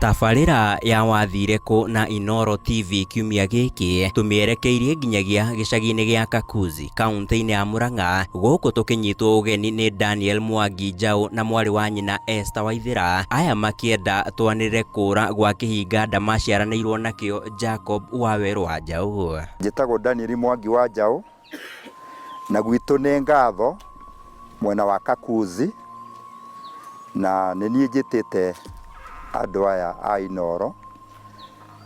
Tabarĩra ya Wathire Kũ na Inooro TV kiumia gĩkĩ tũmĩerekeirie nginyagia gĩcagi-inĩ gĩa Kakuzi kaunti-inĩ ya Murang'a gũkũ tũkĩnyitwo ũgeni nĩ Daniel Mwangi Njaũ na mwarĩ wa nyina Esther Waithĩra, aya makĩenda twanĩrĩre kũra gwa kĩhinga nda maciaranĩirwo nakĩo Jacob Wawerũ wa Njaũ. Njĩtagwo Daniel Mwangi wa Njaũ na gwitũ nĩ Ngatho mwena wa Kakuzi na nĩ niĩ njĩtĩte andũ aya a Inooro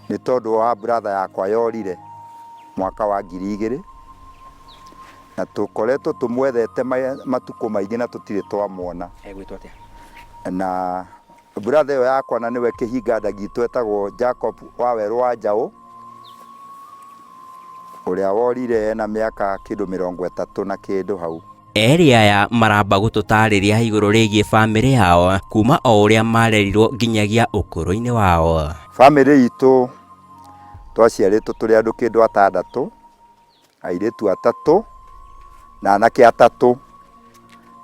nĩ tondũ wa brother yakwa yorire mwaka wa 2000 na tũkoretwo tũmwethete matukũ maingĩ na tũtirĩ twamwona. Egwĩtwo atĩa? Na brother ĩyo yakwa na nĩwe kĩhinga nda gitũ etagwo Jacob Wawerũ wa Njaũ ũrĩa worire ena mĩaka kĩndũ 30 na kĩndũ hau. Erĩ aya maramba gũtũtarĩria igũrũ rĩgiĩ bamĩrĩ yao kuma o ũrĩa marerirwo nginyagia ũkũrũ-inĩ wao. Bamĩrĩ itũ twaciarĩtwo tũrĩ andũ kĩndũ atandatũ, airĩtu atatũ na anake atatũ,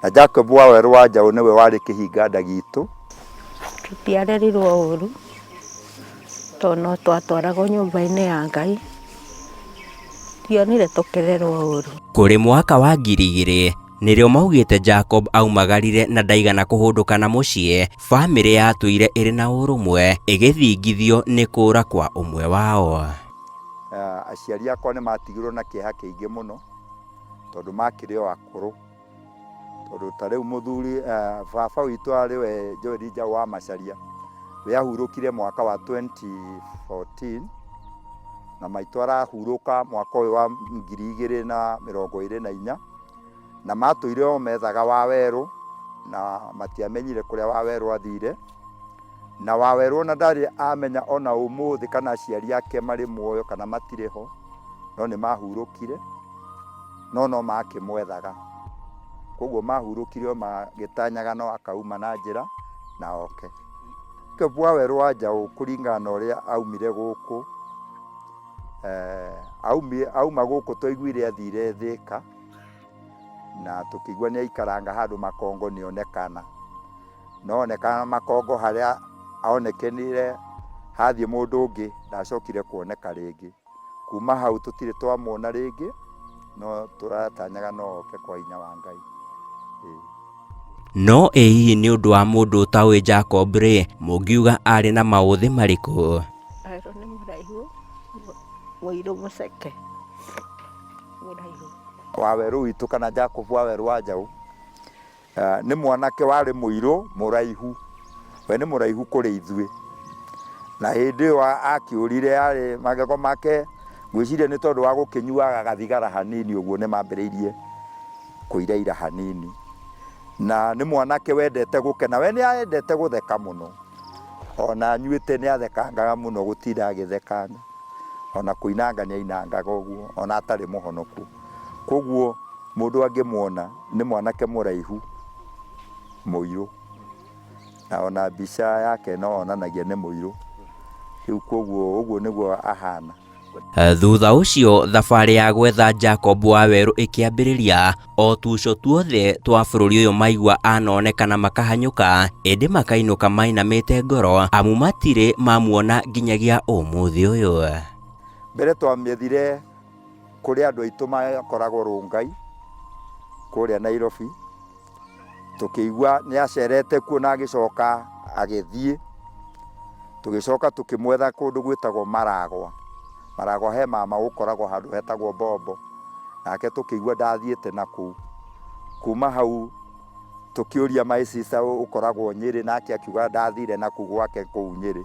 na Jacob Wawerũ wa Njaũ nĩwe warĩ kĩhinga nda gitũ. Tũtiarerirwo ũru tondũ no twatwaragwo nyũmba-inĩ ya Ngai, ndionire tũkĩrerwo ũru. Kũrĩ mwaka wa 2000 nĩrĩo maugĩte Jacob aumagarire na ndaigana kũhũndũka na mũciĩ, bamĩrĩ yatũire ĩrĩ na ũrũmwe ĩgĩthingithio nĩ kũra kwa ũmwe wao. Aciari akwa nĩ matigirwo na kĩeha kĩingĩ mũno tondũ makĩrĩ o akũrũ, tondũ ta rĩu mũthuri baba witũ arĩ we Joel Njaũ wa Macharia, we ahurũkire mwaka wa 2014 na maitũ arahurũka mwaka ũyũ wa 2024, na matũire o methaga Wawerũ na matiamenyire kũrĩa Wawerũ athire, na Wawerũ ona ndarĩ amenya ona ũmũthĩ kana aciari ake marĩ muoyo kana matirĩ ho, no nĩ mahurũkire, no no makĩmwethaga. Koguo mahurũkire o magĩtanyaga no akauma na njĩra na oke. Jacob Wawerũ wa Njaũ kũringana na ũrĩa aumire gũkũ, auma gũkũ twaiguire athire Thĩka, na tũkĩigua nĩ aikaranga handũ Makongo nĩ onekana. No onekana Makongo harĩa onekanire hathiĩ mũndũ ũngĩ ndacokire kuoneka rĩngĩ. Kuma hau tũtirĩ twamwona rĩngĩ, no tũratanyaga no oke kwa hinya wa Ngai. No ĩ hihi nĩ ũndũ wa mũndũ ũtaũĩ Jacob rĩ, mũngiuga arĩ na maũthĩ marĩkũ? Wawerũ nĩ mũraihu, mũirũ mũceke, mũraihu. Wawerũ witũ kana Jacob Wawerũ wa Njaũ nĩ mwanake warĩ mũirũ mũraihu, we nĩ mũraihu kũrĩ ithuĩ, na hĩndĩ ĩyo akĩũrire arĩ magego make ngwĩciria nĩ tondũ wa gũkĩnyuaga gathigara hanini ũguo nĩ mambĩrĩirie kũiraira hanini, na nĩ mwanake wendete gũkena, we nĩ endete gũtheka mũno, ona anyuĩte nĩ athekangaga mũno gũtinda agĩthekanga, ona kũinanga nĩ ainangaga ũguo ona atarĩ mũhonoku, koguo mũndũ angĩmuona nĩ mwanake mũraihu mũirũ, na ona mbica yake no onanagia nĩ mũirũ, rĩu koguo ũguo nĩguo ahana. Thutha ũcio thabarĩ ya gwetha Jacob Wawerũ ĩkĩambĩrĩria, o tuco tuothe twa bũrũri ũyũ maigua anonekana makahanyũka, ĩndĩ makainũka mainamĩte ngoro amu matirĩ mamuona nginyagia ũmũthĩ ũyũ. Mbere twamĩethire kũrĩ andũ aitũ makoragwo Rongai kũrĩa Nairobi, tũkĩigua nĩ acerete kuo na agĩcoka agĩthiĩ, tũgĩcoka tũkĩmwetha kũndũ gwĩtagwo Maragwa. Maragwa he mama ũkoragwo handũ hetagwo Bombo, nake tũkĩigua ndathiĩte na kũu. Kuma hau tũkĩũria my sister ũkoragwo Nyĩrĩ, nake akiuga ndathire na kũu gwake kũu Nyĩrĩ.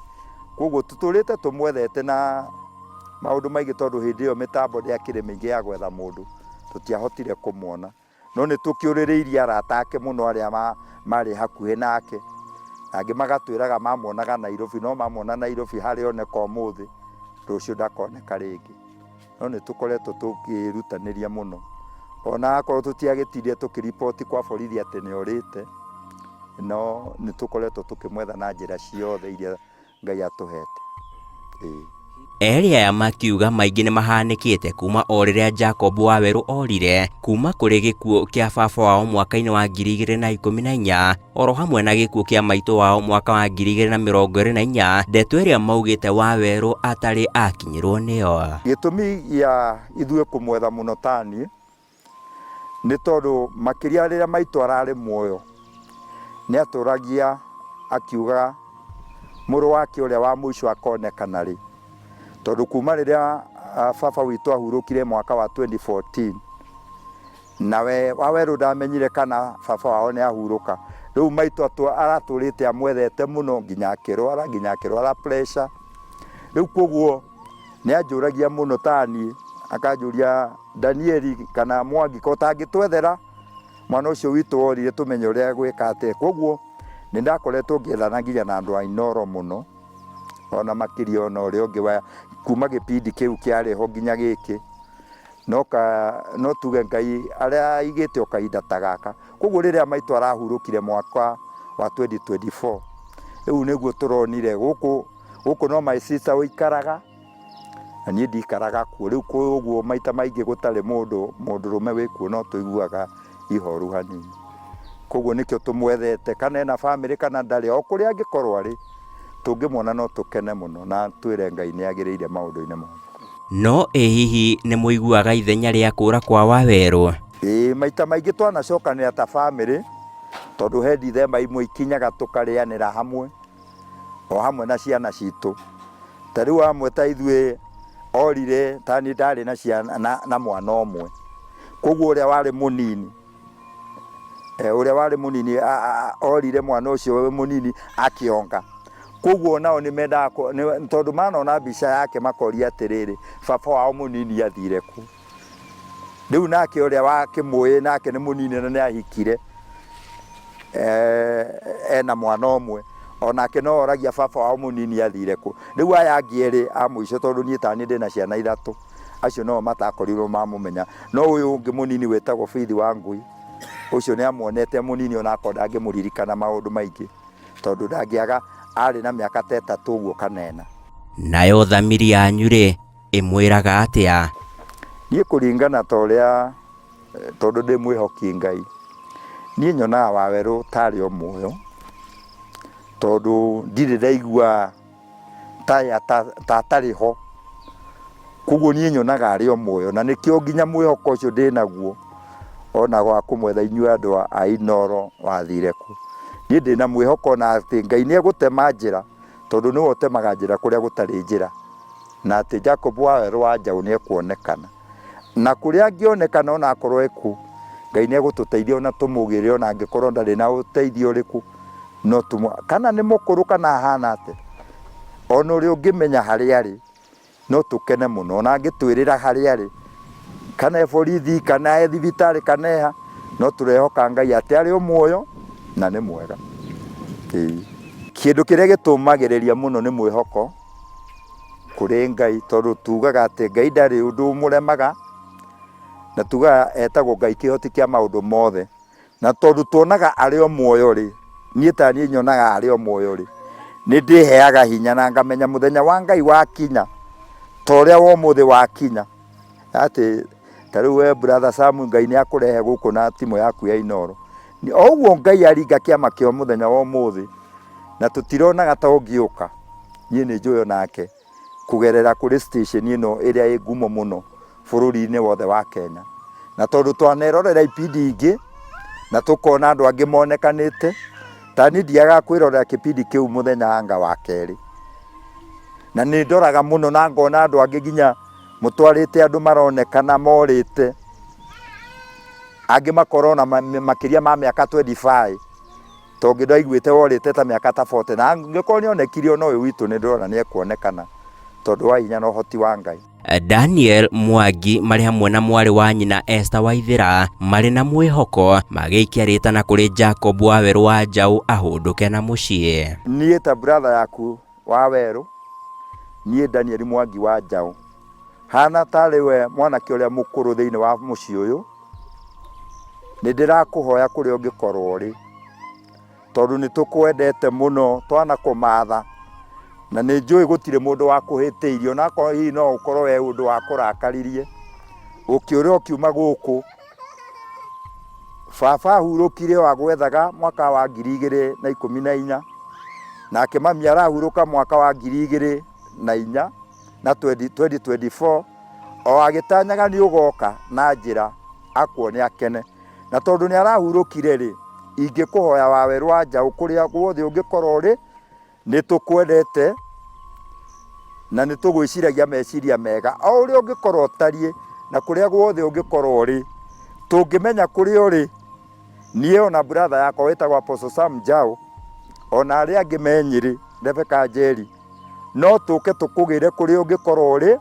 Koguo tũtũrĩte tũmwethete na maũndũ maingĩ tondũ hĩndĩ ĩyo mĩtambo ndĩakĩrĩ mĩingĩ ya gwetha mũndũ, tũtiahotire kũmuona. No nĩ tũkĩũrĩrĩirie arata ake mũno arĩa marĩ hakuhĩ nake, na angĩ magatwĩraga mamuonaga Nairobi, no mamuona Nairobi harĩa oneka ũmũthĩ, rũciũ ndakoneka rĩngĩ. No nĩ tũkoretwo tũkĩĩrutanĩria mũno, ona akorwo tũtiagĩtindire tũkĩriboti kwa borithi atĩ nĩ orĩte, no nĩ tũkoretwo tũkĩmwetha na njĩra ciothe iria Ngai atũhete. Ĩĩ. Erĩ aya makiuga maingĩ nĩ mahanĩkĩte kuma o rĩrĩa Jacob Wawerũ orire kuma kũrĩ gĩkuũ kĩa baba wao mwaka-inĩ wa 2014 oro hamwe na gĩkuũ kĩa maitũ wao mwaka wa 2024, ndeto ĩrĩa maugĩte Wawerũ atarĩ akinyĩrwo nĩyo. Gĩtũmi gĩa ithuĩ kũmwetha mũno taniĩ nĩ tondũ makĩria rĩrĩa maitũ ararĩ muoyo nĩ atũragia akiuga mũrũ wake ũrĩa wa mũico akonekana rĩ, tondũ kuma rĩrĩa baba witũ ahurũkire mwaka wa 2014 nawe Wawerũ ndamenyire kana baba wao nĩ ahurũka. Rĩu maitũ aratũrĩte amwethete mũno nginya akĩrwara, nginya akĩrwara pressure. Rĩu koguo nĩ anjũragia mũno taniĩ, akanjũria Danieli kana Mwangi ko ũtangĩtwethera mwana ũcio witũ worire tũmenye ũrĩa gwĩka atĩa. Koguo nĩ ndakoretwo ngĩethana nginya na andũ a Inooro mũno, ona makĩria ona ũrĩa ũngĩ wa kuma gĩbindi kĩu kĩarĩ ho nginya gĩkĩ. No ka, no tuge Ngai arĩa aigĩte o kahinda ta gaka. Koguo rĩrĩa maitũ arahurũkire mwaka wa 2024, rĩu nĩguo tũronire gũkũ, gũkũ no my sister ũikaraga, na niĩ ndikaraga kuo. Rĩu koguo maita maingĩ gũtarĩ mũndũ, mũndũrũme wĩ kuo no tũiguaga ihoru hanini. Koguo nĩkĩo tũmwethete, kana ena bamĩrĩ kana ndarĩ, o kũrĩa angĩkorwo arĩ, tũngĩmuona no tũkene mũno na twĩre Ngai nĩ agĩrĩire maũndũ-inĩ mothe. No ĩ hihi nĩ mũiguaga ithenya rĩa kũũra kwa Wawerũ? Ĩĩ maita maingĩ twanacokanĩra ta bamĩrĩ, tondũ he Ndithemba imwe ikinyaga tũkarĩanĩra hamwe, o hamwe na ciana citũ. Ta rĩu amwe ta ithuĩ orire ta niĩ ndarĩ na ciana na, na mwana ũmwe. Koguo ũrĩa warĩ mũnini ũrĩa warĩ mũnini orire mwana ũcio wĩ mũnini akĩonga. Koguo nao nĩ mendaga tondũ manona mbica yake makoria atĩrĩrĩ, baba wao mũnini athire kũ? Rĩu nake ũrĩa wakĩmũĩ nake nĩ mũnini na nĩ ahikire, ena mwana ũmwe, onake no oragia baba wao mũnini athire kũ. Rĩu aya angĩ erĩ a mũico tondũ niĩ taniĩ ndĩna ciana ithatũ, acio no matakorirwo mamũmenya. No ũyũ ũngĩ mũnini wĩtagwo Faith Wangui, ũcio nĩ amuonete mũnini onakorwo ndangĩmũririkana maũndũ maingĩ, tondũ ndangĩaga arĩ na mĩaka ta ĩtatũ ũguo kana ĩna. Nayo thamiri yanyu-rĩ, ĩmwĩraga atĩa? Niĩ kũringana ta ũrĩa tondũ ndĩ mwĩhoki Ngai, niĩ nyonaga Wawerũ tarĩ o muoyo, tondũ ndirĩ ndaigua ta atarĩ ho. Koguo niĩ nyonaga arĩ o muoyo na nĩkĩo nginya mwĩhoko ũcio ndĩnaguo ona wa kũmwetha inyuĩ andũ a Inooro wathire kũ. Niĩ ndĩna mwĩhoko ona atĩ Ngai nĩ egũtema njĩra, tondũ nĩwe ũtemaga njĩra kũrĩa gũtarĩ njĩra. Na atĩ Jacob Wawerũ wa Njaũ nĩ ekuonekana. Na kũrĩa angĩonekana ona akorwo e kũ, Ngai nĩ egũtũteithia ona tũmũgĩre ona angĩkorwo ndarĩ na ũteithio ũrĩkũ, no tũmũ, kana nĩ mũkũrũ kana ahana atĩa, ona ũrĩa ũngĩmenya harĩa arĩ, no tũkene mũno. Ona angĩtwĩrĩra harĩa arĩ, kana e borithi, kana e thibitarĩ, kana e ha, no tũrehoka Ngai atĩ arĩ o muoyo na nĩ mwega. Ĩĩ. Kĩndũ kĩrĩa gĩtũmagĩrĩria mũno nĩ mwĩhoko kũrĩ Ngai, tondũ tugaga atĩ Ngai ndarĩ ũndũ ũmũremaga, na tugaga etagwo Ngai kĩhoti kĩa maũndũ mothe. Na tondũ tuonaga arĩ o muoyo-rĩ, niĩ ta niĩ nyonaga arĩ o muoyo-rĩ, nĩ ndĩheaga hinya na ngamenya mũthenya wa Ngai wakinya, ta ũrĩa wa ũmũthĩ wakinya, atĩ ta rĩu we brother Sam Ngai nĩ akũrehe gũkũ na timũ yaku ya Inooro. O ũguo Ngai aringa kĩama kĩa mũthenya wa ũmũthĩ, na tũtironaga ta ũngĩũka, niĩ nĩ njũĩ onake kũgerera kũrĩ station ĩno ĩrĩa ĩ ngumo mũno bũrũri-inĩ wothe wa Kenya. Na tondũ twanerorera ibindi ingĩ na tũkona andũ angĩ monekanĩte, ta niĩ ndiagaga kwĩrorera kĩbindi kĩu mũthenya anga wa kerĩ. Na nĩ ndoraga mũno na ngona andũ angĩ nginya mũtwarĩte andũ maronekana morĩte, angĩ makorwo na makĩria ma mĩaka 25. Tondũ ndaiguĩte worĩte ta mĩaka ta 40 na angĩkorwo nĩ onekire ona ũyũ witũ nĩ ndĩrona nĩ ekuonekana tondũ wa hinya na ũhoti wa Ngai. Daniel Mwangi marĩ hamwe na mwarĩ wa nyina Esther Waithera marĩ na mwĩhoko magĩikia rĩtana kũrĩ Jacob Wawerũ wa Njaũ ahũndũke na mũciĩ. Niĩ ta brother yaku Wawerũ, niĩ Daniel Mwangi wa Njaũ, hana tarĩ we mwanake ũrĩa mũkũrũ thĩinĩ wa mũciĩ ũyũ, Nĩ ndĩrakũhoya kũrĩa ũngĩkorwo ũrĩ, tondũ nĩ tũkwendete mũno twanakũmatha, Na nĩ njũĩ gũtirĩ mũndũ wakũhĩtĩirie, ona akorwo hihi no ũkorwo he ũndũ wakũrakaririe, ũkĩũra ũkiuma gũkũ. Baba ahurũkire o agwethaga mwaka wa 2014, nake mami arahurũka mwaka wa 2004 na 2024, o agĩtanyaga nĩ ũgoka na njĩra akuone akene. Na tondũ nĩ arahurũkire rĩ, ingĩkũhoya Wawerũ wa Njaũ kũrĩa guothe ũngĩkorwo ũrĩ, Nĩ tũkwendete na nĩ tũgwĩciragia meciria mega o ũrĩa ũngĩkorwo ũtariĩ na kũrĩa guothe ũngĩkorwo ũrĩ. Tũngĩmenya kũrĩa ũrĩ, niĩ ona brother yakwa wĩtagwo Apostle Sam Njau ona arĩa angĩ me Nyĩrĩ, Rebecca Njeri, no tũke tũkũgĩre kũrĩa ũngĩkorwo ũrĩ,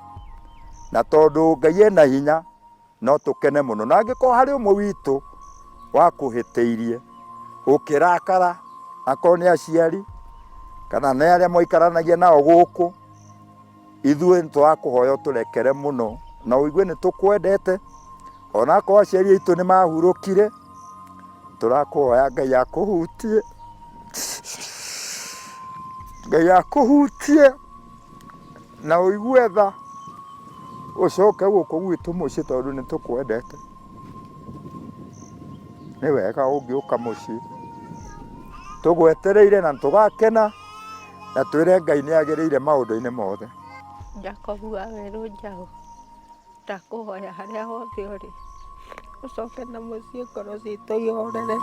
na tondũ Ngai ena hinya no tũkene mũno. Na angĩkorwo harĩ ũmwe witũ wakũhĩtĩirie ũkĩrakara, akorwo nĩ aciari kana nĩ arĩa mwaikaranagia nao gũkũ, ithuĩ nĩ tũrakũhoya ũtũrekere mũno na ũigue nĩ tũkwendete, ona akorwo aciari aitũ nĩ mahurũkire, tũrakũhoya Ngai akũhutie, Ngai akũhutie na ũigue tha. Ũcoke gũkũ gwitũ mũciĩ tondũ nĩ tũkwendete. Nĩ wega ũngĩũka mũciĩ. Tũgwetereire na tũgakena na twĩre Ngai nĩ agĩrĩire maũndũ-inĩ mothe. Jacob Wawerũ Njaũ, ndakũhoya harĩa hothe ũrĩ, ũcoke na mũciĩ ngoro citũ ihorere.